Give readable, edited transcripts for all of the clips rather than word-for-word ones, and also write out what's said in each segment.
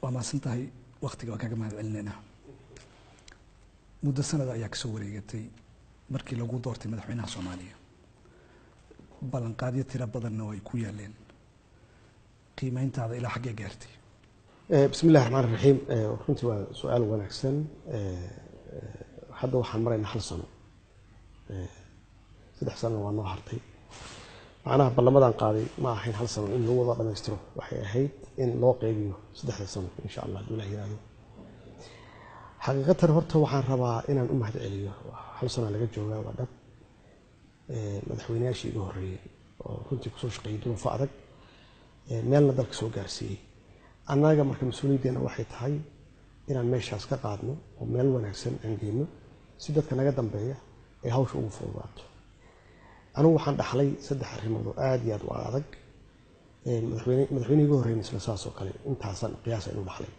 Waa mahadsan tahay, waktiga waa kaaga mahad celinaynaa. Muddo sanada ayaa kasoo wareegatay markii lagu doortay madaxweynaha Soomaaliya, ballanqaadyo tiro badanna way ku yaaleen. Qiimeyntaada ilaa xaggee gaartay? Bismi illahi raxmaan raxiim. Runtii waa su-aal wanaagsan. Hadda waxaan maraynaa hal sano, 3 sanona waa noo hartay. Macnaha ballamadan qaaday ma ahayn hal sano in lagu wada dhamaystiro, waxay ahayd in loo qeybiyo 3da sano, insha Allah hadduu Ilah yiraahdo. Xaqiiqatan horta waxaan rabaa inaan u mahad celiyo, hal sano laga joogaa waa dhab, madaxweynayaashii iga horreeyey oo runtii kusoo shaqeeyey duruufo adag, meelna dalka soo gaarsiiyey. Annaga marka mas-uuliyaddeena waxay tahay inaan meeshaas ka qaadno oo meel wanaagsan aan geyno si dadka naga dambeeya ay hawsha ugu fududaato. Anigu waxaan dhaxlay saddex arrimood oo aada iyo aad u adag. Madaxweyne iga horreeyna isla saas oo kale intaasaan qiyaasa inuu dhaxlay.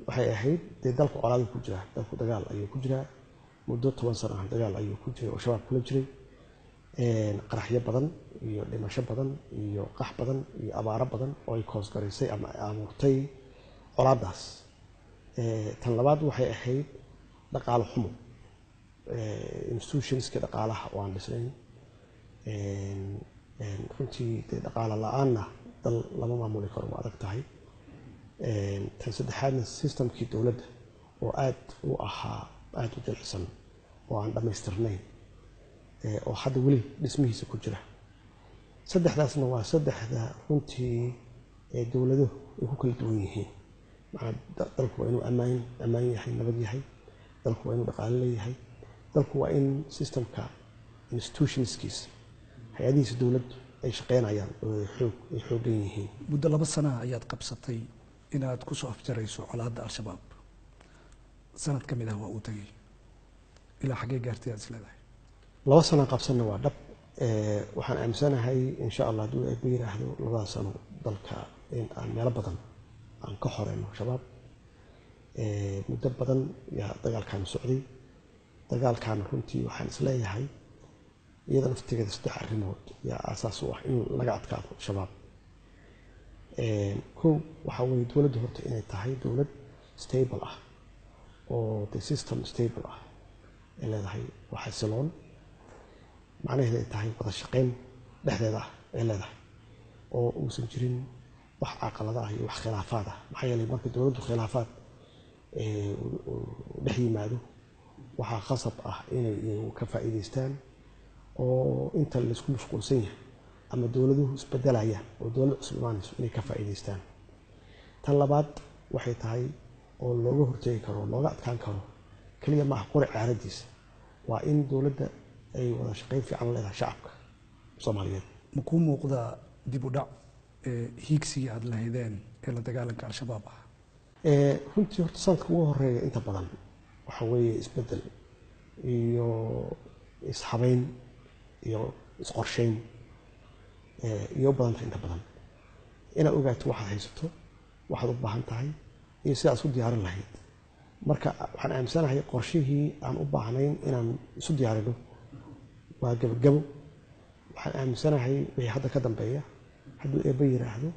Waxay ahayd dee dalku colaadu ku jiraa, dalku dagaal ayuu ku jiraa, muddo 10 sano ah dagaal ayuu ku jiray oo Shabaab kula jiray, qaraxyo badan iyo dhimasho badan iyo qax badan iyo abaaro badan oo ay koosgaraysay ama ay abuurtay colaadaas. Tan labaad waxay ahayd dhaqaalo xumo, institutionska dhaqaalaha oo aan dhisnayn. Runtii dee dhaqaalo la-aanna dal lama maamuli karo, waa adag tahay. Tan saddexaadna systemkii dowladda oo aad u ahaa aada u jilicsan oo aan dhammaystirnayn, oo hadda weli dhismihiisa ku jira. Saddexdaasna waa saddexda runtii dowladuhu ay ku kala duwan yihiin. Macnaa dalku waa inuu ammaan yahay, nabad yahay, dalku waa inuu dhaqaale leeyahay, dalku waa in systemka institutionskiisa, hay-adihiisa dowladdu ay shaqeynayaan oo ay xooggan yihiin. Muddo 2 sana ayaad qabsatay inaad kusoo afjarayso colaadda Al-Shabaab. Sanad ka mid ah waa uu tegey. Ilaa xaggee gaartay aad is leedahay? 2 sano qabsanna waa dhab. Waxaan aaminsanahay, insha Allah hadduu Eebbe yiraahdo, 2da sano dalka in aan meelo badan aan ka xoreyno Shabaab. Muddo badan yaa dagaalkaanu socday. Dagaalkaana runtii waxaan isleeyahay iyada naftigeeda saddex arrimood yaa aasaas u ah in laga adkaado Shabaab. Kow waxaa weeye dowladda horta inay tahay dowlad stable ah oo the system stable ah ay leedahay oo xasiloon, macnaheedu ay tahay wada shaqeyn dhexdeeda ah ay leedahay oo uusan jirin wax caqalada ah iyo wax khilaafaad ah. Maxaa yeelay marka dowladdu khilaafaad dhex yimaado, waxaa khasab ah inay iyagu ka faa'iidaystaan oo inta laisku mashquulsan yahay ama dowladuhu isbedelayaan oo dowlad cusub imaanayso inay ka faa'iidaystaan. Tan labaad waxay tahay oo looga hortegi karo, looga adkaan karo, keliya maaha qori caaradiisa, waa in dowladda ay wada shaqeyn fiican leedahay shacabka Soomaaliyeed. Ma kuu muuqdaa dib u dhac hiigsigii aada lahaydeen ee la dagaalanka Al-Shabaab ah? Runtii horta sanadka ugu horeeya inta badan waxa weeye isbedel iyo ishabeyn iyo isqorsheyn iyo u badantay inta badan inaad ogaato waxaad haysato, waxaad u baahan tahay iyo sidaad isu diyaarin lahayd. Marka waxaan aaminsanahay qorshihii aan u baahnayn inaan isu diyaarino waa gabagabo. Waxaan aaminsanahay wixii hadda ka dambeeya, hadduu Eebbe yiraahdo,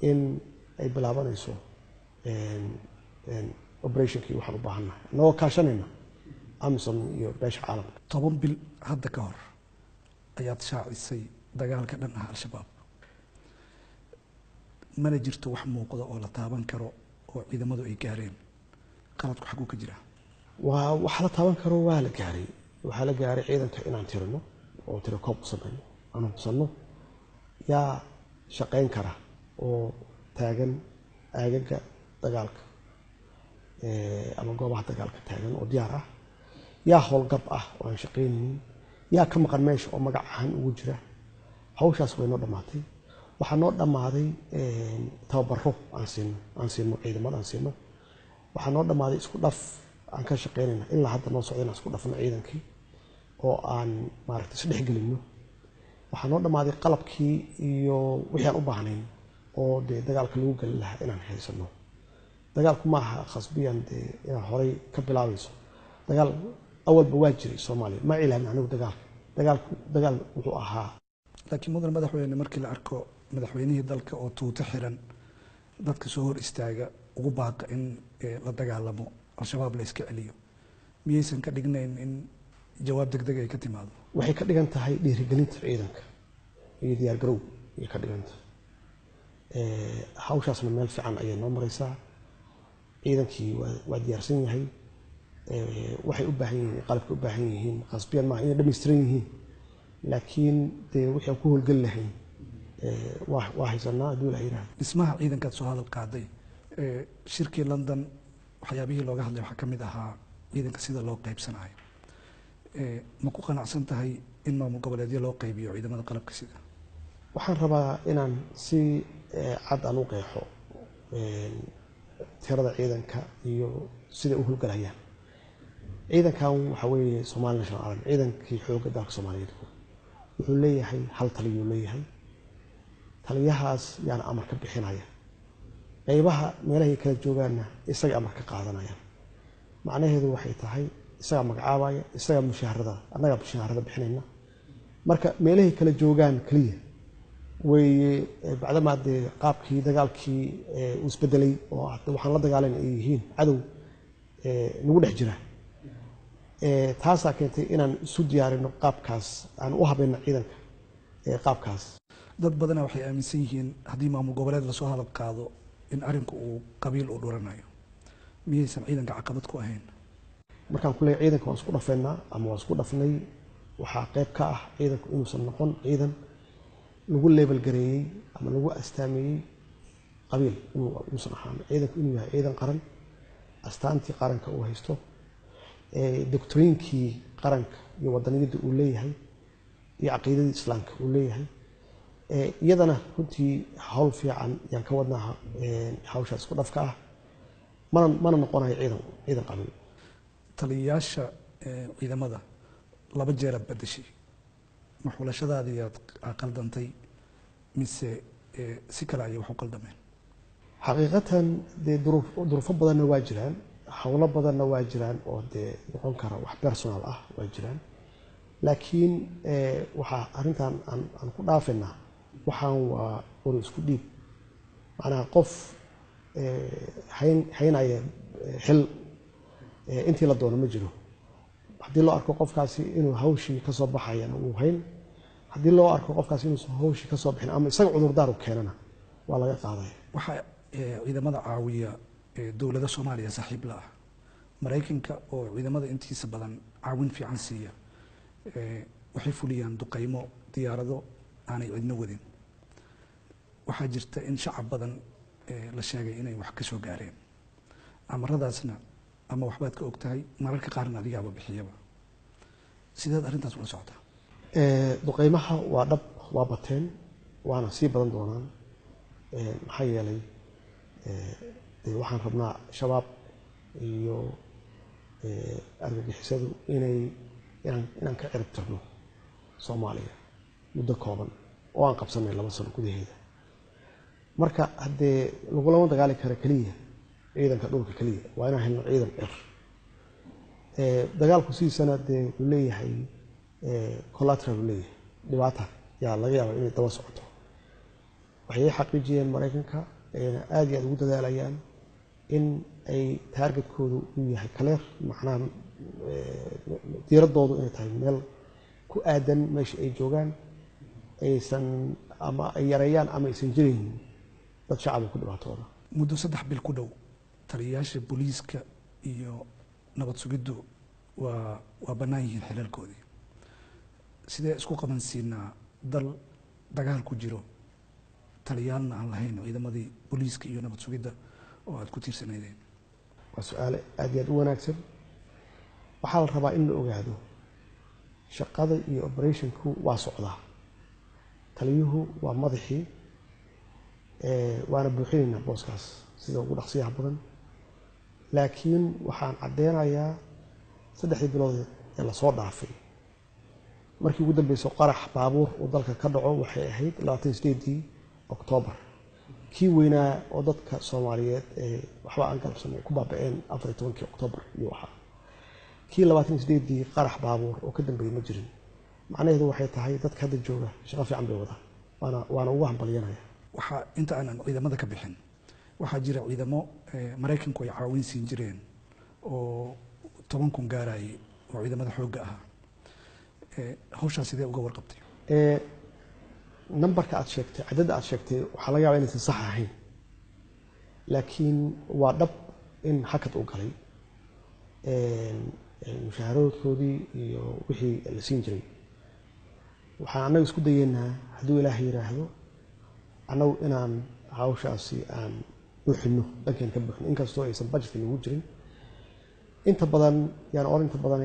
in ay bilaabanayso operationkii waxaan u baahannahay annagoo kaashanayna AMISOM iyo beesha caalamka. 10 bil hadda ka hor ayaad shaacisay dagaalka dhan ah Al-Shabaab. Mana jirto wax muuqda oo la taaban karo oo ciidamadu ay gaareen. Qaladku xaguu ka jiraa? Waa wax la taaban karo waa la gaaray. Waxaa la gaaray ciidanka inaan tirino oo tiro koob u samayno, aan hubsanno yaa shaqayn kara oo taagan aagaga dagaalka ama goobaha dagaalka taagan oo diyaar ah, yaa howlgab ah oo aan shaqaynaynin, yaa ka maqan meesha oo magac ahaan ugu jira. Hawshaas way noo dhammaatay. Waxaa noo dhammaaday tababaro aan siino ciidamada aan siino. Waxaa noo dhammaaday isku dhaf aan ka shaqaynayna ilaa hadda noo socda inaan isku dhafno ciidankii oo aan maaragtay isdhexgelino. Waxaa noo dhammaaday qalabkii iyo wixii aan u baahnayn oo dee dagaalka lagu gelin lahaa inaan haysano. Dagaalku ma aha khasbiyan dee inaad horay ka bilaabayso dagaal. Awalba waa jiray Soomaaliya, ma cilaamin anigu dagaalka. Dagaalku dagaal wuxuu ahaa. Laakiin mudan madaxweyne, markii la arko madaxweynihii dalka oo tuuto xiran Dadka soo hor istaaga ugu baaqa in la dagaalamo, Al-Shabaab la iska celiyo, miyaysan ka dhignayn in jawaab deg deg ay ka timaado? Waxay ka dhigan tahay dhiirigelinta ciidanka iyo diyaargarow ayay ka dhigan tahay. Hawshaasna meel fiican ayay noo maraysaa. Ciidankii waa diyaarsan yahay. Waxay u baahan yihiin qalabka u baahan yihiin, khasbiyan maaha inay dhammaystiran yihiin, laakiin dee wixii aan ku howlgeli lahayn waa haysanaa hadduu Ilaah yiraahdo. Dhismaha ciidankaad soo hadal qaaday, shirkii London waxyaabihii looga hadlay waxaa ka mid ahaa ciidanka sida loo qaybsanayo. Ma ku qanacsan tahay in maamul goboleedyo loo qaybiyo ciidamada qalabka sida? Waxaan rabaa inaan si cad aan u qeexo tirada ciidanka iyo siday u howlgalayaan. Ciidankan waxaa weeye Somali National Army, ciidankii xoogga dalka Soomaaliyeed. Wuxuu leeyahay hal taliyuu leeyahay. Taliyahaas yaana amar ka bixinaya. Qeybaha meelahay kala joogaanna isaga amar ka qaadanayaan. Macnaheedu waxay tahay isagaa magacaabaya, isagaa mushaharada, annagaa mushaharada bixinayna. Marka meelahay kala joogaan keliya weeye. Bacdamaa dee qaabkii dagaalkii uu isbedelay oo hadda waxaan la dagaalan ay yihiin cadow nagu dhex jira, taasaa keentay inaan isu diyaarino qaabkaas, aan u habayno ciidanka qaabkaas. Dad badanaa waxay aaminsan yihiin haddii maamul goboleed lasoo hadal qaado in arrinku uu qabiil u dhuranayo. Miyaysan ciidanka caqabad ku ahayn? Markaan ku leeyahay ciidanka waan isku dhafeynaa ama waan isku dhafnay, waxaa qayb ka ah ciidanku inuusan noqon ciidan lagu label gareeyey ama lagu astaameeyey qabiil, inuu uusan ahaan. Ciidanku inuu yahay ciidan qaran, astaantii qaranka uu haysto, doctrine-kii qaranka iyo wadaniyadda uu leeyahay iyo caqiidadii Islaamka uu leeyahay. Iyadana runtii hawl fiican yaan ka wadnaa hawshaas isku dhafka ah, mana noqonayo ciidan qabiil. Taliyayaasha ciidamada laba jeeraad bedeshay. Ma xulashadaadiiyaad qaldantay mise si kale ayay wax u qaldameen? Xaqiiqatan dee duruufo badanna waa jiraan, howlo badanna waa jiraan oo dee noqon kara wax personal ah waa jiraan, laakiin waxaa arrintan aan ku dhaafaynaa waxaan waa uri isku dhiib. Macnaha qof haynaya xil intii la doono ma jiro. Haddii loo arko qofkaasi inuu hawshii ka soo baxayana, wuu hayn. Haddii loo arko qofkaasi inuusan hawshii ka soo bixin ama isaga cudurdaar u keenana, waa laga qaadaya. Waxaa ciidamada caawiya dowladda Soomaaliya saaxiib la ah, Maraykanka oo ciidamada intiisa badan caawin fiican siiya. Waxay fuliyaan duqaymo diyaarado aanay cidno wadin. Waxaa jirta in shacab badan la sheegay inay wax ka soo gaareen. Amaradaasna ama waxbaad ka og tahay, mararka qaarna adigaaba bixiyaba. Sideed arrintaas ula socotaa? Duqeymaha waa dhab, waa bateen, waana sii badan doonaan. Maxaa yeelay dee waxaan rabnaa Shabaab iyo argagixisadu inaan ka cirib tirno Soomaaliya muddo kooban oo aan qabsanay 2 sano gudaheeda. Marka haddee lagulama dagaali karo keliya ciidanka dhulka keliya, waa inaan helno ciidan cir. Dagaalku sidiisana dee wuxuu leeyahay collateral uu leeyahay, dhibaata yaa laga yaaba inay daba socoto. Waxay xaqiijiyeen Maraykanka ayna aad iyo aad ugu dadaalayaan in ay target-koodu uu yahay clear, macnaha diiraddoodu inay tahay meel ku aadan meesha ay joogaan, aysan ama ay yareeyaan ama aysan jiraynin dad shacabka ku dhibaatooda. Muddo 3 bil ku dhow taliyayaasha booliiska iyo nabad sugiddu waa bannaan yihiin xilalkoodii. Sidee isku qabansiinaa dal dagaal ku jiro, taliyaalna aan lahayn ciidamadii booliiska iyo nabad sugidda oo aad ku tiirsanaydeen? Waa su-aale aad iyo aad u wanaagsan. Waxaa la rabaa in la ogaado shaqada iyo operation-ku waa socdaa. Taliyuhu waa madaxii, waana buuxinaynaa booskaas sida ugu dhaqsiyaha badan, laakiin waxaan caddeynayaa 3dii bilood ee lasoo dhaafay markii ugu dambeyso qarax baabuur uu dalka ka dhaco waxay ahayd 28dii Oktoobar, kii weynaa oo dadka Soomaaliyeed ee waxba aan galabsanay ku baaba'een 14kii Oktoobar iyo waxaa kii 28dii qarax baabuur oo ka dambeeyey ma jirin. Macnaheedu waxay tahay dadka hadda jooga shaqo fiican bay wadaan, waana ugu hambalyanaya. Waxaa inta aanan ciidamada ka bixin Waxaa jira ciidamo Maraykanku ay caawin siin jireen oo 10,000 gaarayay oo ciidamada xoogga ahaa. Hawshaas sidee uga warqabtay? Nambarka aad sheegtay, cadadda aad sheegtay, waxaa laga yaabaa inaysan sax ahayn, laakiin waa dhab in hakad uu galay mushaharadoodkoodii iyo wixii la siin jiray. Waxaan annaga isku dayeynaa, hadduu Ilaahay yidhaahdo, annagu inaan hawshaasi aan buuxino, dhankeen ka buuxino, inkastoo aysan budgetka nagu jirin inta badan. Yaan oran inta badan,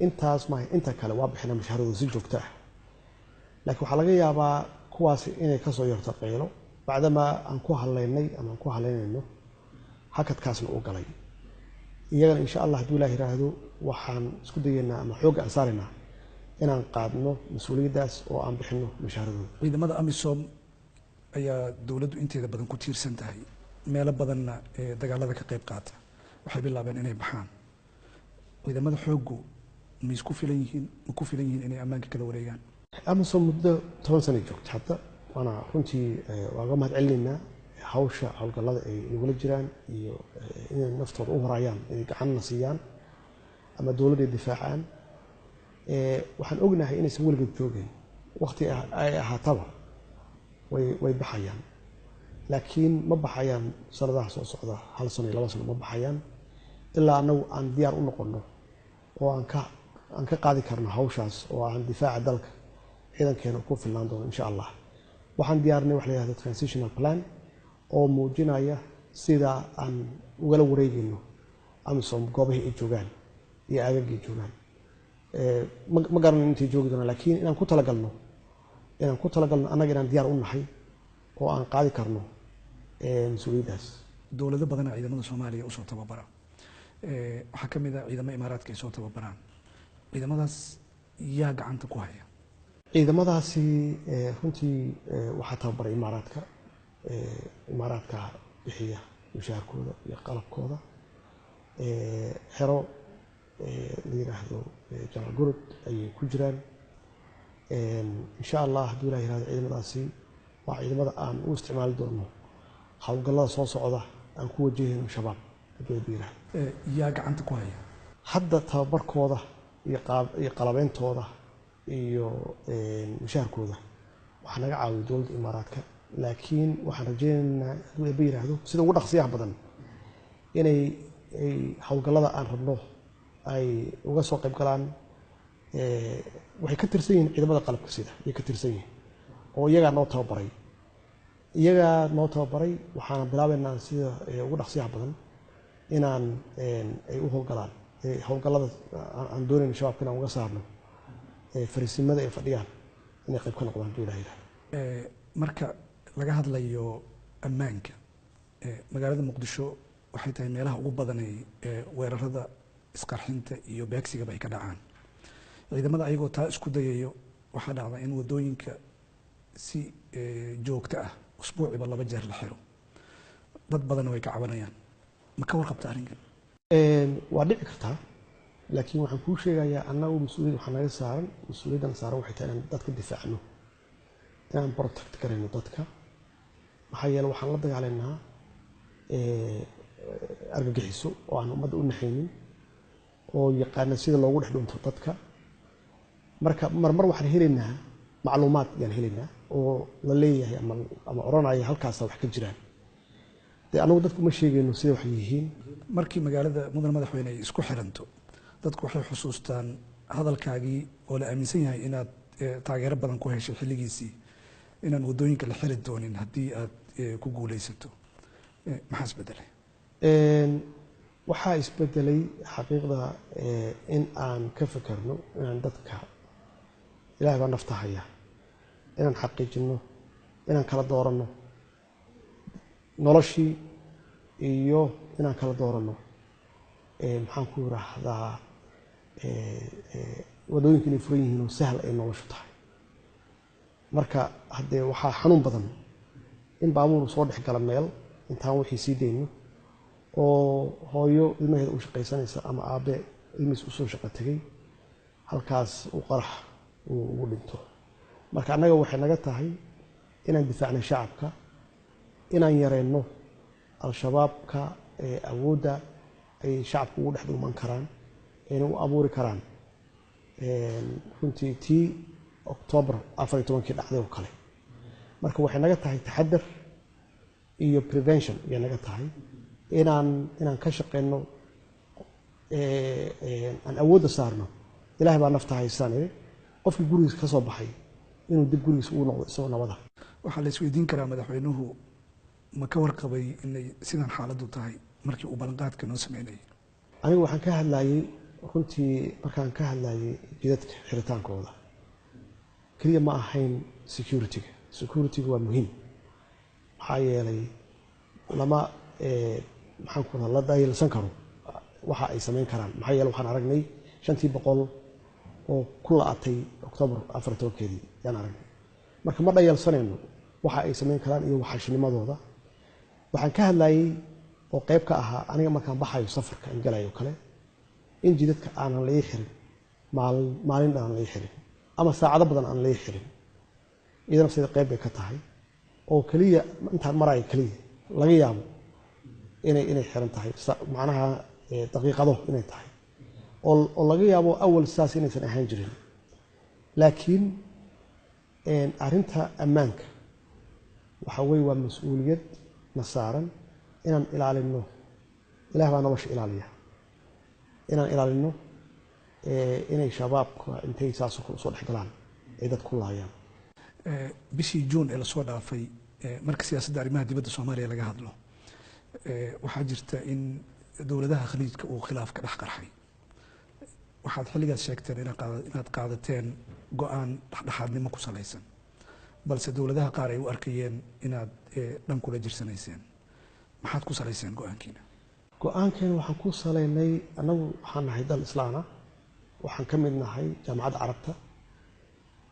intaas maaha, inta kale waa bixinaa mushaharadooda si joogto ah, laakiin waxaa laga yaabaa kuwaasi inay kasoo yarto qaylo bacdamaa aan ku haleynay ama aan ku haleynayno hakadkaasna uu galay iyagana. Insha Allah, hadduu Ilaah yidhaahdo, waxaan isku dayeynaa ama xoogga aan saaraynaa inaan qaadno mas-uuliyaddaas oo aan bixino mushahaaradooda. Ciidamada AMISOM ayaa dowladdu inteeda badan ku tiirsan tahay, meelo badanna ee dagaalada ka qayb qaata. Waxay bilaabeen inay baxaan. Ciidamada xooggu ma isku filan yihiin? Ma ku filan yihiin inay ammaanka kala wareegaan? AMISOM muddo 10 sana joogta hadda, waana runtii waa ga mahad celinaynaa hawsha howlgallada ay nagula jiraan iyo inay naftooda u horayaan, inay gacanna siiyaan ama dowladda difaacaan. Waxaan ognahay inaysan weligood joogin, waqti ay ahaataba way baxayaan, laakiin ma baxayaan sanadaha soo socda, hal sano iyo 2 sano ma baxayaan, ilaa annagu aan diyaar u noqonno oo aan ka qaadi karno hawshaas oo aan difaaca dalka ciidankeena ku filnaan doono, insha Allah. Waxaan diyaarinay wax la yihahdo transitional plan oo muujinaya sida aan ugala wareegayno AMISOM goobihii ay joogaan iyo aagaggii joogaan. Ma garanayno intay joogi doonaan, laakiin inaan ku talagalno annaga inaan diyaar u nahay oo aan qaadi karno mas-uuliyaddaas. Dowlado badana ciidamada Soomaaliya usoo tababara. Waxaa ka mid ah ciidamo Imaaraadka ay soo tababaraan. Ciidamadaas yaa gacanta ku haya? Ciidamadaasi runtii waxaa tababaray Imaaraadka. Imaaraadka bixiya mushaharkooda iyo qalabkooda. Xero la yiraahdo General Gurud ayay ku jiraan. Insha Allah, hadduu Ilah yirahdo, ciidamadaasi waa ciidamada aan u isticmaali doono howlgallada soo socda aan ku wajahayno Shabaab, hadduu Eebbe yiraahdo. Yaa gacanta ku haya? Hadda tababarkooda iyo qaab iyo qalabeyntooda iyo mushaharkooda waxaa naga caawiya dowladda Imaaraadka, laakiin waxaan rajaynaynaa, hadduu Eebbe yiraahdo, sida ugu dhaqsiyaha badan inay ay howlgallada aan rabno ay uga soo qayb galaan. Waxay ka tirsan yihiin ciidamada qalabka sida ayay ka tirsan yihiin oo iyagaa noo tababaray, iyagaa noo tababaray. Waxaana bilaabaynaa sida ugu dhaqsiyaha badan inaan ay u howlgalaan howlgallada aan doonayno Shabaabka inaan uga saarno fariisimada ay fadhiyaan, inay qayb ka noqdaan, hadduu Ilaah yidhahdo. Marka laga hadlayo ammaanka, magaalada Muqdisho waxay tahay meelaha ugu badanay weerarada isqarxinta iyo beegsigaba ay ka dhacaan. Ciidamada ayagoo taa isku dayayo, waxaa dhacda in wadooyinka si joogto ah usbuuciba 2 jeer la xiro. Dad badanna way ka cabanayaan. Ma ka warqabta arrinkan? Waa dhici kartaa, laakiin waxaan kuu sheegayaa annagu mas-uuliyad waxaa naga saaran. Mas-uuliyaddan saaran waxay tahay inaan dadka difaacno, inaan protect garayno dadka. Maxaa yeele, waxaan la dagaalaynaa argagixiso oo aan ummadda u naxaynin oo yaqaana sida loogu dhex dhunto dadka. Marka marmar waxaan helaynaa macluumaad yaan helaynaa oo la leeyahay ama odhanaya halkaasa wax ka jiraan. Dee annagu dadku uma sheegayno sida wax yihiin. Markii magaalada, mudan madaxweyne, ay isku xiranto, dadku waxay xusuustaan hadalkaagii oo la aaminsan yahay inaad taageero badan ku heshay xilligiisii, inaan waddooyinka la xiri doonin haddii aad ku guuleysato. Maxaa isbedelay? Waxaa isbedelay xaqiiqda in aan ka fekerno inaan dadka, Ilahay baa nafta haya, inaan xaqiijino inaan kala dooranno noloshii iyo inaan kala dooranno, maxaan ku yiraahdaa, wadooyinka inay furan yihiin oo sahal ay noloshu tahay. Marka haddee waxaa xanuun badan in baabuur soo dhex gala meel intaan wixii sii dayno oo hooyo ilmaheeda u shaqaysanaysa ama aabe ilmihiis usoo shaqo tegay halkaas uu qarax uu ugu dhinto. Marka annaga waxay naga tahay inaan difaacno shacabka, inaan yareyno Al-Shabaabka awoodda ay shacabka ugu dhex dhuuman karaan ayna u abuuri karaan runtii tii Octoobar 14-kii dhacday oo kale. Marka waxay naga tahay taxadar iyo prevention ayay naga tahay inaan ka shaqeyno, aan awoodda saarno. Ilahay baa nafta haystaan iri, qofkii gurigiisa ka soo baxay inuu dib gurigiisa ugu noqdo isagoo nabada. Waxaa la isweydiin karaa, madaxweynuhu ma ka warqabay inay sidan xaaladdu tahay markii uu ballanqaadka noo sameynayay? Anigu waxaan ka hadlayay runtii, markaan ka hadlayay jidadka xiritaankooda, keliya ma ahayn security-ga. Security-ga waa muhiim, maxaa yeelay lama maxaan ku la dayalsan karo waxa ay samayn karaan. Maxaa yeelay waxaan aragnay 500 oo ku la-atay Octoobar 14-keedii yaan aragnay. Marka ma dhayalsanayno waxa ay samayn karaan iyo waxashinimadooda. Waxaan ka hadlayay oo qayb ka ahaa aniga markaan baxayo safarka aan galayo kale in jidadka aanan la ii xirin maalin aanan la ii xirin ama saacado badan aan la ii xirin. Iyada nafteeda qayb bay ka tahay, oo keliya intaan marayo keliya laga yaabo inay xiran tahay, macnaha daqiiqado inay tahay, oo laga yaabo awal saas inaysan ahaan jirin. Laakiin arrinta ammaanka waxa weye waa mas-uuliyad na saaran inaan ilaalino. Ilaah baa nolosha ilaaliya, inaan ilaalino inay Shabaabka intay saasoo kale usoo dhex galaan ay dad ku laayaan. Bishii Juun ee lasoo dhaafay, marka siyaasadda arrimaha dibadda Soomaaliya laga hadlo, waxaa jirta in dowladaha Khaliijka uu khilaaf ka dhex qarxay. Waxaad xilligaas sheegteen inaad qaadateen go-aan dhexdhexaadnimo ku salaysan, balse dowladaha qaar ay u arkayeen inaad dhan kula jirsanayseen. Maxaad ku salayseen go-aankiina? Go-aankeena waxaan ku salaynay, annagu waxaan nahay dal islaana, waxaan ka mid nahay Jaamacadda Carabta.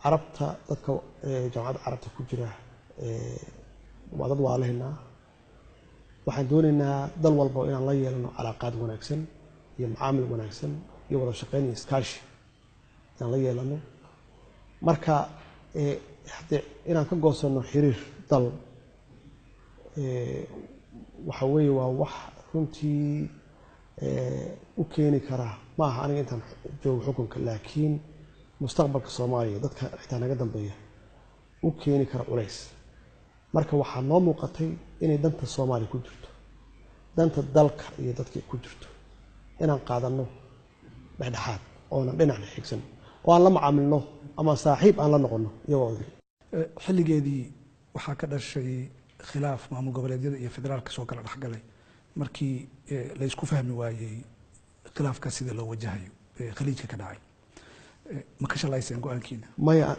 Carabta dadka Jaamacadda Carabta ku jira waa dad waalahaynaa. Waxaan doonaynaa dal walba inaan la yeelano calaaqaad wanaagsan iyo macaamil wanaagsan iyo wada shaqeyn iyo iskaashi inaan la yeelano. Marka haddee inaan ka goosanno xiriir dal waxa weeye waa wax runtii u keeni karaa, ma aha aniga intaan joogo xukunka, laakiin mustaqbalka Soomaaliya, dadka xitaa naga dambeeya u keeni kara culays. Marka waxaa noo muuqatay inay danta Soomaaliya ku jirto, danta dalka iyo dadka ku jirto, inaan qaadanno dhexdhexaad oonan dhinacna xigsan oo aan la macaamilno ama saaxiib aan la noqono iyagoo Xilligeedii waxaa ka dhashay khilaaf maamul goboleedyada iyo federaalka soo kala dhexgalay markii la isku fahmi waayey khilaafkaas sida loo wajahayo Khaliijka ka dhacay. Ma ka shalayseen go-aankiina? Maya,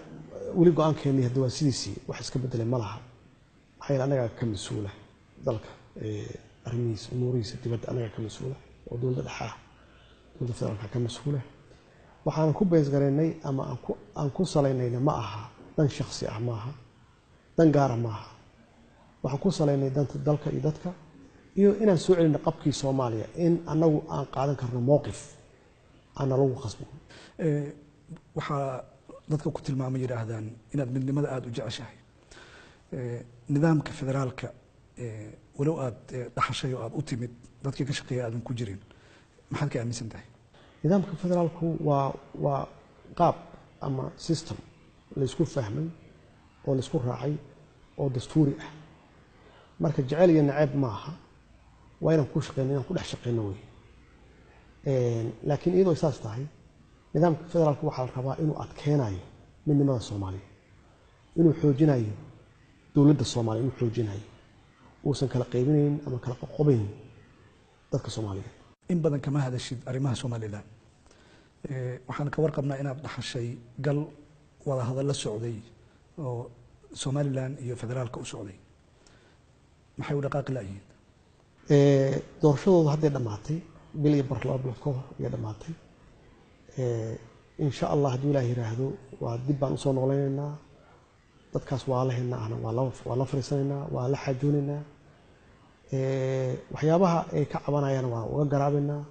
weli go-aankeennii hadda waa sidiisii, wax iska bedelay ma laha. Maxaa yeele annagaa ka mas-uula dalka arrimihiisa, umuurihiisa dibadda annagaa ka mas-uula, oo dowladda dhexa ah, dowladda federaalka ka mas-uula. Waxaan ku beesgaraynay ama aan ku salaynayna ma aha dan shakhsi ah, maaha dan gaara maaha. Waxaan ku salaynay danta dalka iyo dadka iyo inaan soo celino qabkii Soomaaliya, in annagu aan qaadan karno mowqif aana lagu khasbin. Waxaa dadka ku tilmaamay yidhaahdaan inaad midnimada aada u jeceshahay. Nidaamka federaalka, walow aad dhaxashay oo aad u timid dadkii ka shaqeeya aadan ku jirin, maxaad ka aaminsan tahay? Nidaamka federaalku waa qaab ama system laysku fahmay oo laysku raacay oo dastuuri ah. Marka jecel iyo naceeb maaha, waa inaan ku shaqeyno, inaan ku dhex shaqeyno wey. Laakiin iyadoo saas tahay, nidaamka federaalka waxaa la rabaa inuu adkeenayo midnimada Soomaaliya, inuu xoojinayo dowladda Soomaaliya, inuu xoojinayo, uusan kala qaybinayn ama kala qoqobayn dadka Soomaaliyeed. In badan kama hadashid arrimaha Somalilan. Waxaan ka warqabnaa inaad dhaxashay gal wada hadallo socday oo Somalilan iyo federaalka u socday. Maxay u dhaqaaqi la'yihiin? Doorashadoodu hadday dhammaatay, bil iyo bar, 2 bilood ka hor ayay dhammaatay. Insha Allah hadduu Ilaah yiraahdo, waa dib baan usoo noqonaynaa. Dadkaas waa la helnaa ahna, waa la fariisanaynaa, waa la xaajoonaynaa. Waxyaabaha ay ka cabanayaan waa uga garaabaynaa.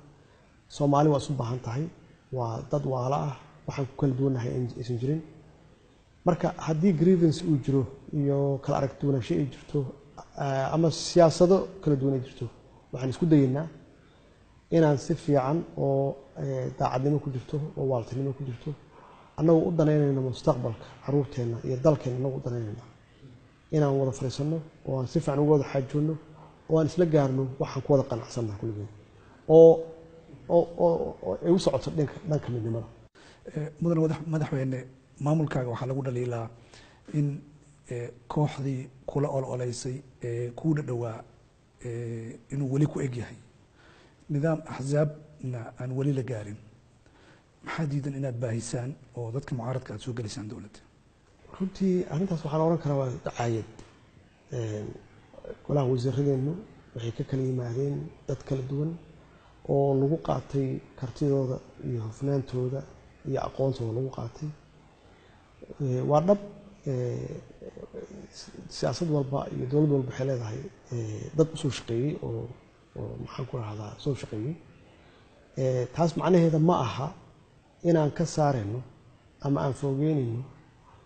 Soomaali waa isu baahan tahay, waa dad waala ah, waxaan ku kala duwannahay aysan jirin. Marka haddii grievance uu jiro iyo kala aragti duwanaansho ay jirto ama siyaasado kala duwan ay jirto, waxaan isku dayeynaa inaan si fiican oo daacadnimo ku jirto oo waaltinimo ku jirto, annagoo u danaynayno mustaqbalka caruurteenna iyo dalkeenna, annagoo u danaynayna inaan wada fadhiisanno oo aan si fiican uga wada xaajoonno oo aan isla gaarno waxaan ku wada qanacsannaha kulligeen oo oo ay u socoto dhanka midnimada. Mudan madaxweyne, maamulkaaga waxaa lagu dhaliilaa in kooxdii kula ololeysay ee kuu dhadhowaa inuu weli ku eg yahay nidaam axsaabna aan weli la gaarin. Maxaa diidan inaad baahisaan oo dadka mucaaradka aad soo gelisaan dowladda? Runtii arrintaas waxaan oran karaa waa dacaayad. Golaha wasiiradeennu waxay ka kala yimaadeen dad kala duwan oo lagu qaatay kartidooda iyo hufnaantooda iyo aqoontooda lagu qaatay. Waa dhab, siyaasad walba iyo dowlad walba waxay leedahay dad usoo shaqeeyey oo maxaan ku rahdaa soo shaqeeyey. Taas macnaheeda ma aha inaan ka saarayno ama aan fogeynayno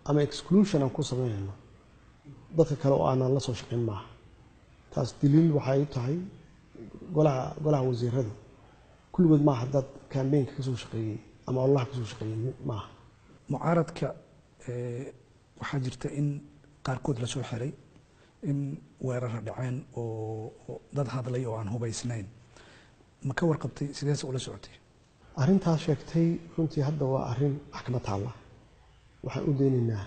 ama exclusion aan ku samaynayno dadka kale oo aanan la soo shaqeyn, maaha. Taas daliil waxay u tahay golaha wasiiradu kulligood maaha dad campaignka ka soo shaqeeyey ama ololaha ka soo shaqeeyey maaha. Mucaaradka waxaa jirta in qaarkood la soo xiray, in weerara dhaceen oo dad hadlay oo aan hubaysnayn. Ma ka warqabtay? Sideese ula socotay? Arrintaas sheegtay runtii hadda waa arrin maxkamad taalla. Waxaan u daynaynaa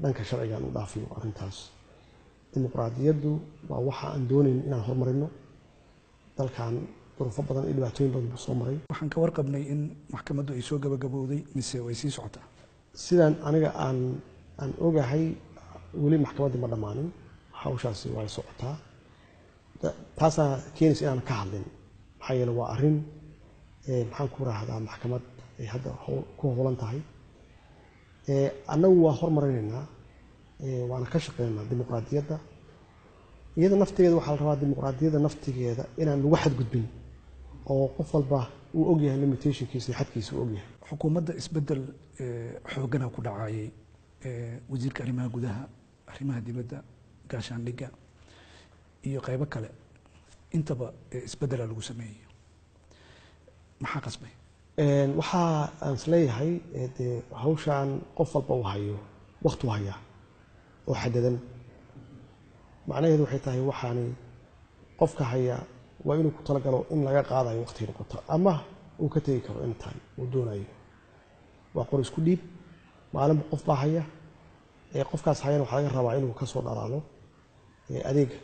dhanka sharcigaan u dhaafino arrintaas. Dimuqraadiyaddu waa waxa aan doonayn inaan horumarino. Dalkan duruufo badan iyo dhibaatooyin badan buu soo maray. Waxaan ka warqabnay in maxkamaddu ay soo gabagabowday, mise way sii socotaa? Sidaan aniga aan ogahay weli maxkamaddii ma dhammaanin, hawshaasi way socotaa. Taasaa keenaysa inaan ka hadlin, maxaa yeele waa arrin maxaan ku raahdaa maxkamad ay hadda ku howlan tahay. Annagu waa hormarinaynaa, waana ka shaqeynaynaa dimuqraadiyadda. Iyada naftigeeda waxaa la rabaa dimuqraadiyadda naftigeeda inaan lagu xadgudbin oo qof walba uu ogyahay limitationkiisa iyo xadkiisa uu ogyahay. Xukuumadda isbeddel xoogana ku dhacayay, wasiirka arrimaha gudaha, arrimaha dibadda, gaashaandhigga iyo qaybo kale intaba isbeddelaa lagu sameeyey. Maxaa qasbay? Waxaa aan isleeyahay dee hawshaan qof walba uu hayo waqti u hayaa oo xadadan. Macnaheedu waxay tahay waxaani qofka haya waa inuu ku talagalo in laga qaadayo waqtiga noqoto ama uu ka tegi karo in time uu doonayo. Waa qor isku dhiib, maalinba qof baa haya, qofkaas hayana waxaa laga rabaa inuu kasoo dhalaalo adeega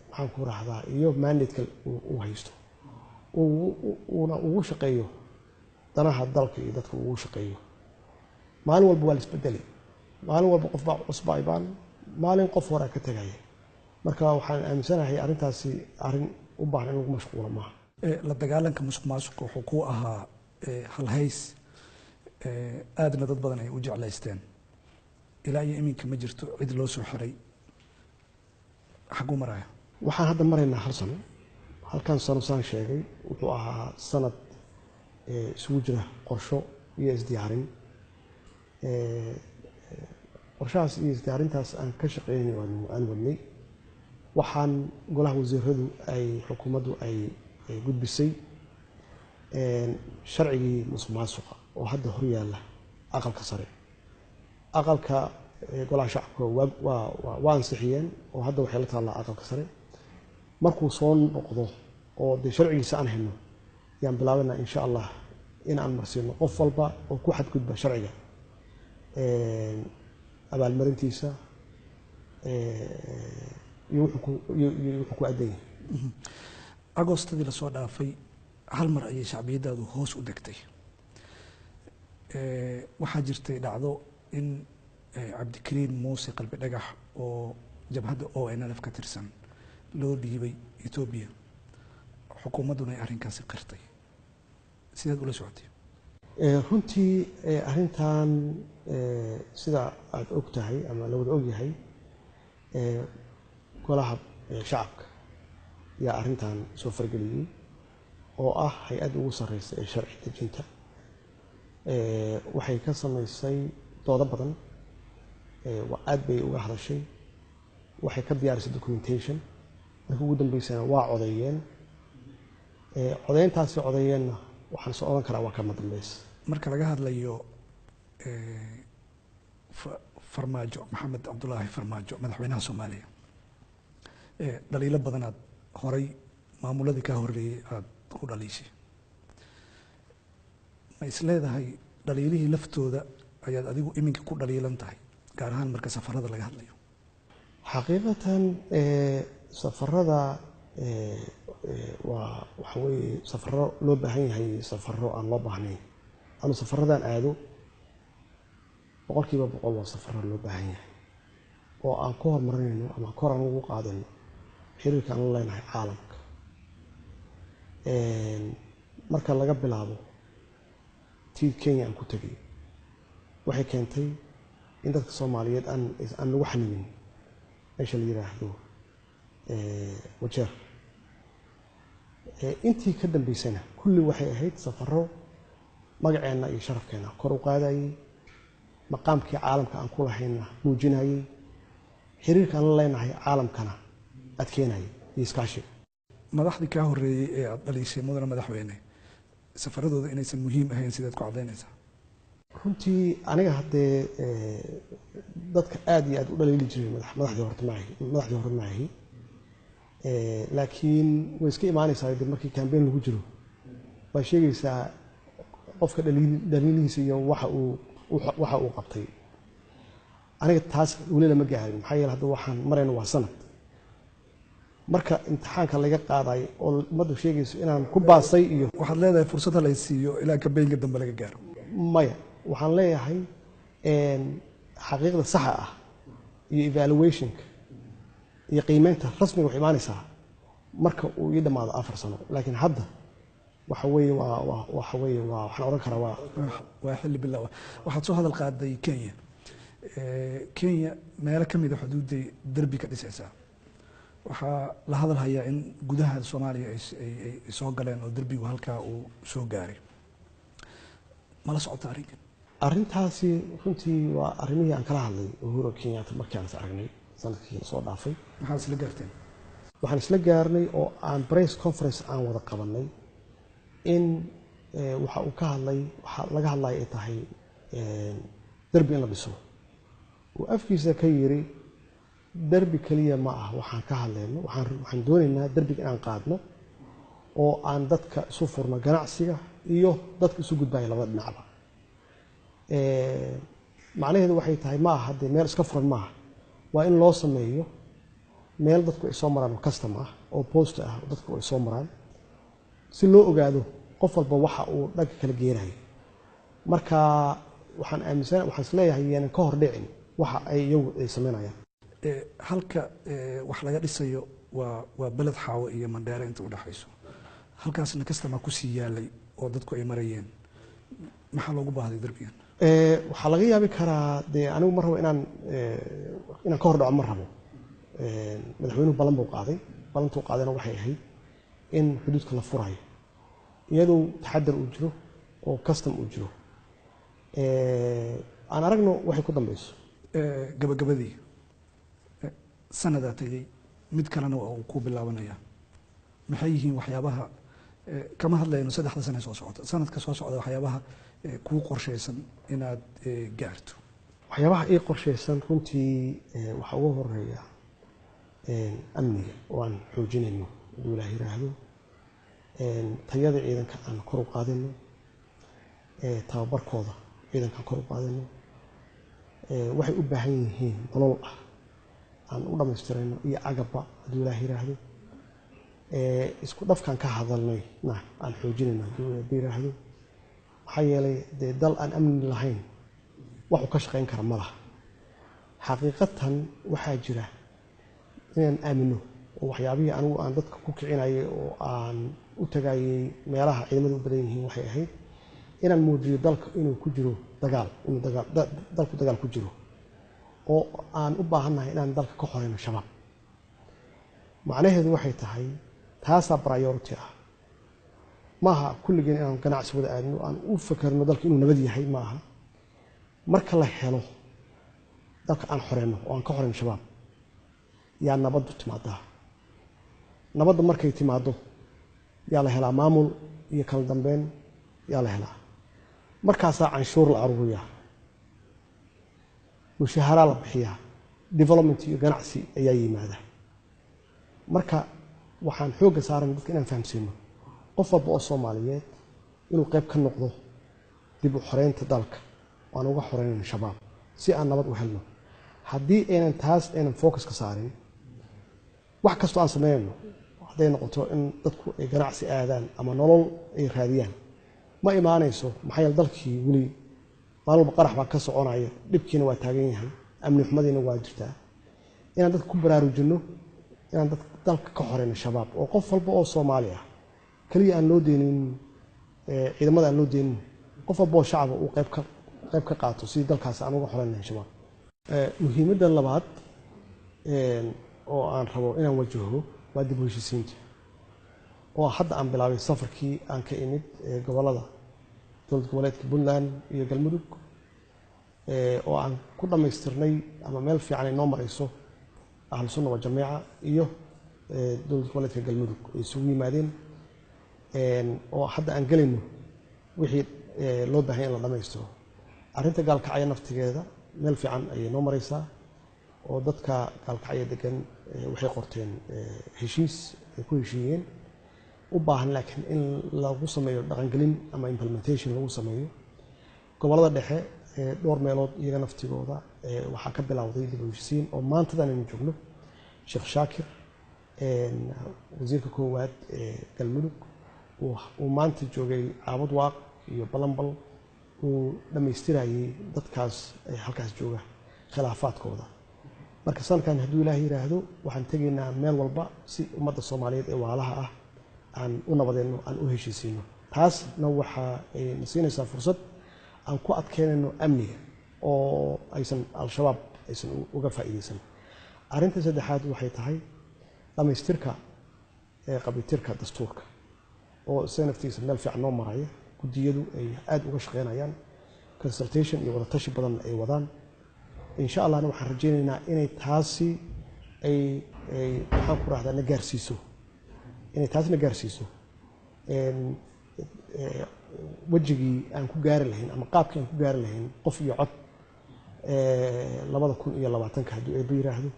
maxaan ku raahdaa iyo mandate-ka uu haysto, uuna ugu shaqeeyo danaha dalka iyo dadka ugu shaqeeyo. Maalin walba waa la isbedeli, maalin walba qof baa cusbaa ibaan, maalin qof horaa ka tegaya. Marka waxaan aaminsanahay arrintaasi arrin u baahan in lagu mashquulo maaha. La dagaalanka musuq maasuqa wuxuu ku ahaa halhays aadna dad badan ay u jeclaysteen. Ilaa iyo iminka ma jirto cid loo soo xiray. Xaguu maraya? Waxaan hadda maraynaa hal sano. Halkan sano saan sheegay wuxuu ahaa sanad isugu jira qorsho iyo isdiyaarin. Qorshahaas iyo isdiyaarintaas aan ka shaqeynay aan wadnay, waxaan golaha wasiiradu ay xukuumaddu ay gudbisay sharcigii musuq maasuqa oo hadda hor yaalla aqalka sare. Aqalka golaha shacabka waa ansixiyeen oo hadda waxay la taallaa aqalka sare. Markuu soo noqdo oo dee sharcigiisa aan hayno yaan bilaabanaa insha Allah in aan marsiino qof walba oo ku xadgudba sharciga abaalmarintiisa iyo wuxuu ku addan yahay. Agostadii lasoo dhaafay hal mar ayay shacbiyadaadu hoos u degtay. Waxaa jirtay dhacdo in Cabdikariin Muuse Qalbi Dhagax oo jabhadda ONLF ka tirsan loo dhiibay Etoobiya, xukuumadduna ay arrinkaasi qirtay. Sideed ula socotay? Runtii arrintan sida aada og tahay ama la wada og yahay, golaha shacabka yaa arrintan soo fargeliyey oo ah hay-adda ugu sarreysa ee sharci dejinta. Waxay ka samaysay doodo badan, aad bay uga hadashay, Waxay ka diyaarisay documentation. Markii ugu dambeysana waa codeeyeen. Codeyntaasi codeeyeenna waxaan soo odhan karaa waa kama dambeys. Marka laga hadlayo Farmaajo, Maxamed Cabdulaahi Farmaajo, madaxweynaha Soomaaliya, dhaliilo badanaad horay maamuladii kaa horreeyey aada ku dhaliishay. Ma is leedahay dhaliilihii laftooda ayaad adigu iminka ku dhaliilan tahay, gaar ahaan marka safarada laga hadlayo? Xaqiiqatan, safarada waa waxa weeye safaro loo baahan yahay, safaro aan loo baahnayn. Anu safaradan aado 100% waa safaro loo baahan yahay oo aan ku horumarinayno ama kor aan ugu qaadayno xiriirka aan la leenahay caalamka. Marka laga bilaabo tii Kenya aan ku tegay, waxay keentay in dadka Soomaaliyeed aan lagu xanibin meesha la yiraahdo Wajeer. Intii ka dambeysana kulli waxay ahayd safaro magaceenna iyo sharafkeena kor u qaadayay, maqaamkii caalamka aan ku lahayna muujinayay, xiriirka aan la leenahay caalamkana adkeynayay iyo iskaashiga. Madaxdii kaa horreeyey ee aada dhaliishay, mudane madaxweyne, safaradooda inaysan muhiim ahayn sideed ku caddaynaysaa? Runtii aniga haddee dadka aada iyo aada u dhaliili jiray madaxdii horta maahi, madaxdii hore maahi. Laakiin way iska imaanaysaa de markii campaign lagu jiro, waa sheegaysaa qofka dhaliilihiisa iyo waxa uu qabtay. Aniga taas weli lama gaarin, maxaa yeele hadda waxaan marayna waa sanad. Marka imtixaanka laga qaadayo oo ummaddu sheegayso inaan ku baasay iyo Waxaad leedahay fursad ha lay siiyo ilaa campaign-ka dambe laga gaaro? Maya, waxaan leeyahay xaqiiqda saxa ah iyo evaluation-ka iyo qiimeynta rasmiga waxay imaanaysaa marka uu ii dhammaado 4 sano. Laakiin hadda waxa weeye waa waxa weeye waa waxaan odhan karaa waa Waa xilli bilow ah. Waxaad soo hadal qaaday Kenya. Kenya meelo ka mid a xuduudday derbi ka dhisaysaa. Waxaa la hadal hayaa in gudaha Soomaaliya ay soo galeen oo derbigu halkaa uu soo gaaray. Ma la socota arrinkan? Arrintaasi runtii waa arrimihii aan kala hadlay Uhuru Kenyatta markii aan is aragnay sanadkii soo dhaafay. Maxaad isla gaarteen? Waxaan isla gaarnay oo aan press conference aan wada qabanay in waxa uu ka hadlay, waxa laga hadlaya ay tahay derbi in la dhiso. Uu afkiisa ka yiri, derbi keliya ma ah waxaan ka hadlayno, waxaan doonaynaa derbiga inaan qaadno oo aan dadka isu furno, ganacsiga iyo dadka isu gudbaya labada dhinacba. Macnaheedu waxay tahay ma aha dee meel iska furan maaha, waa in loo sameeyo meel dadku ay soo maraan oo custom ah oo post ah oo dadku ay soo maraan, si loo ogaado qof walba waxa uu dhanka kala geenayo. Marka waxaan aaminsan, waxaan isleeyahay yaanan ka hor dhicin waxa ay iyagu ay sameynayaan. Halka wax laga dhisayo waa Beled Xaawo iyo Mandheere inta udhexayso. Halkaasna customs kusii yaalay oo dadku ay marayeen. Maxaa loogu baahday derbigan? Waxaa laga yaabi karaa dee anigu ma rabo inaan ka hor dhaco, ma rabo. Madaxweynuhu ballan buu qaaday. Ballantuu qaadayna waxay ahayd in xuduudka la furayo iyadoo taxadar uu jiro oo custom uu jiro. Aan aragno waxay ku dambeyso. Gabagabadii, sanadaa tegey, mid kalena waa uu ku bilaabanaya. Maxay yihiin waxyaabaha, kama hadlayno 3da sane soo socota, sanadka soo socda, waxyaabaha kuu qorshaysan inaad gaarto? Waxyaabaha ii qorshaysan runtii waxaa ugu horeeya amniga oo aan xoojinayno hadduu Ilaah yiraahdo, tayada ciidanka aan kor u qaadayno, tababarkooda ciidanka aan kor u qaadayno, waxay u baahan yihiin nolol ah aan u dhammaystirayno iyo agabba hadduu Ilaah yiraahdo, isku dhafkaan ka hadalnayna aan xoojinayno hadduu Eebbe yiraahdo. Maxaa yeelay dee dal aan amni lahayn waxuu ka shaqayn kara ma laha. Xaqiiqatan waxaa jira inaan aamino oo waxyaabihii anigu aan dadka ku kicinayay oo aan u tagayay meelaha ciidamadu u badan yihiin waxay ahayd inaan muujiyo dalka inuu ku jiro dagaal, inuu dagaal dalku dagaal ku jiro oo aan u baahannahay inaan dalka ka xoreyno Shabaab. Macnaheedu waxay tahay taasaa priority ah. Maaha kulligeen inaan ganacsi wada aadno, aan u fakerno dalka inuu nabad yahay maaha. Marka la helo dalka aan xoreyno oo aan ka xoreyno Shabaab. Yaa nabaddu timaadaa. Nabadda markay timaado yaa la helaa maamul iyo kala dambeyn yaa la helaa. Markaasaa canshuur la aruuriyaa, mushaharaa la bixiyaa, development iyo ganacsi ayaa yimaada. Marka waxaan xoogga saaran dadka inaan fahamsiino qof walba oo Soomaaliyeed inuu qayb ka noqdo dib u xoreynta dalka oo aan uga xoreynayno Shabaab si aan nabad u helno. Haddii aynan taas aynan focus ka saarin, wax kastoo aan sameynayno, hadday noqoto in dadku ay ganacsi aadaan ama nolol ay raadiyaan, ma imaanayso. Maxaa yeele dalkii weli maalin walba qarax baa ka soconaya, dhibkiina waa taagan yahay, amni xumadiina waa jirtaa. Inaan dadka ku baraarujinno inaan dad dalka ka xoreyno Shabaab oo qof walba oo Soomaali ah keliya aan loo deynin, ciidamada aan loo deynin, qof walba oo shacaba uu qayb ka qaato sidii dalkaas aan uga xoreyn lahayn Shabaab. Muhiimadda labaad oo aan rabo inaan wajaho waa dib u heshiisiinta, oo hadda aan bilaabay safarkii aan ka imid gobollada dowlad goboleedka Puntland iyo Galmudug, oo aan ku dhammaystirnay ama meel fiican ay noo marayso Ahlu Sunna wa Jameeca iyo dowlad goboleedka Galmudug ay isugu yimaadeen, oo hadda aan gelayno wixii loo baahan in la dhammaystiro. Arrinta Gaalkacyo naftigeeda meel fiican ayay noo maraysaa, oo dadka Gaalkacyo degan waxay qorteen heshiis ay ku heshiiyeen, u baahan laakiin in lagu sameeyo dhaqangelin ama implementation lagu sameeyo. Gobollada dhexe dhowr meelood iyaga naftigooda waxaa ka bilowday dib u heshiisiin, oo maantadan aynu joogno Sheekh Shaakir, wasiirka koowaad ee Galmudug, uu maanta joogay Caabud Waaq iyo Balambal, uu dhammaystirayay dadkaas halkaas jooga khilaafaadkooda. Marka sanadkan, hadduu Ilaahay yidhaahdo, waxaan tegaynaa meel walba si ummadda Soomaaliyeed ee walaalaha ah aan u nabadeenno, aan u heshiisiino. Taasna waxa ay na siinaysaa fursad aan ku adkeynayno amniga oo aysan Al-Shabaab aysan uga faa'iidaysan. Arrinta saddexaad waxay tahay dhammaystirka ee qabitirka dastuurka, oo isaga naftiisa meel fiican noo maraya, guddiyadu ay aada uga shaqeynayaan, consultation iyo wadatashi badan ay wadaan. Insha Allahna waxaan rajaynaynaa inay taasi ay maxaan ku rahdaa na gaarsiiso, inay taasna gaarsiiso wejigii aan ku gaari lahayn ama qaabkii aan ku gaari lahayn qof iyo cod 2020-ka, hadduu Eebbe yiraahdo.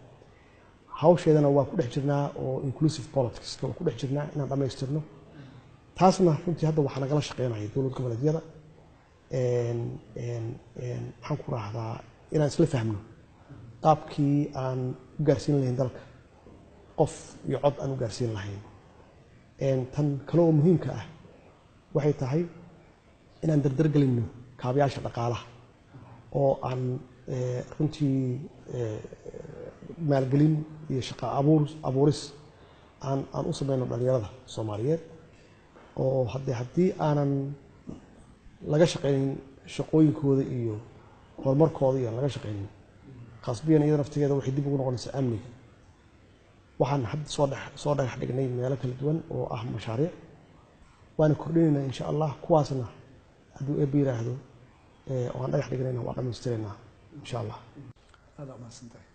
Hawsheedana waa ku dhex jirnaa, oo inclusive politics waa ku dhex jirnaa inaan dhammaystirno. Taasna runtii hadda waxaa nagala shaqeynaya dowlad goboleedyada, maxaan ku rahdaa, inaan isla fahmno qaabkii aan u gaarsiin lahayn dalka qof iyo cod aan u gaarsiin lahayn. Tan kale oo muhiimka ah waxay tahay inaan dardargelinno kaabayaasha dhaqaalaha, oo aan runtii maalgelin iyo shaqa abuuris aan u sameyno dhalinyarada Soomaaliyeed, oo haddii aanan laga shaqaynin shaqooyinkooda iyo horumarkooda iyo aan laga shaqaynin, khasbiyan iyada naftigeeda waxay dib ugu noqonaysaa amniga. Waxaan hadda soo dhagax dhignay meelo kala duwan oo ah mashaariic, waana kordhinaynaa insha Allah. Kuwaasna hadduu Eebbe yiraahdo oo aan dhagax dhignayna waa dhammaystiraynaa insha Allah. Aada umahadsan tahay.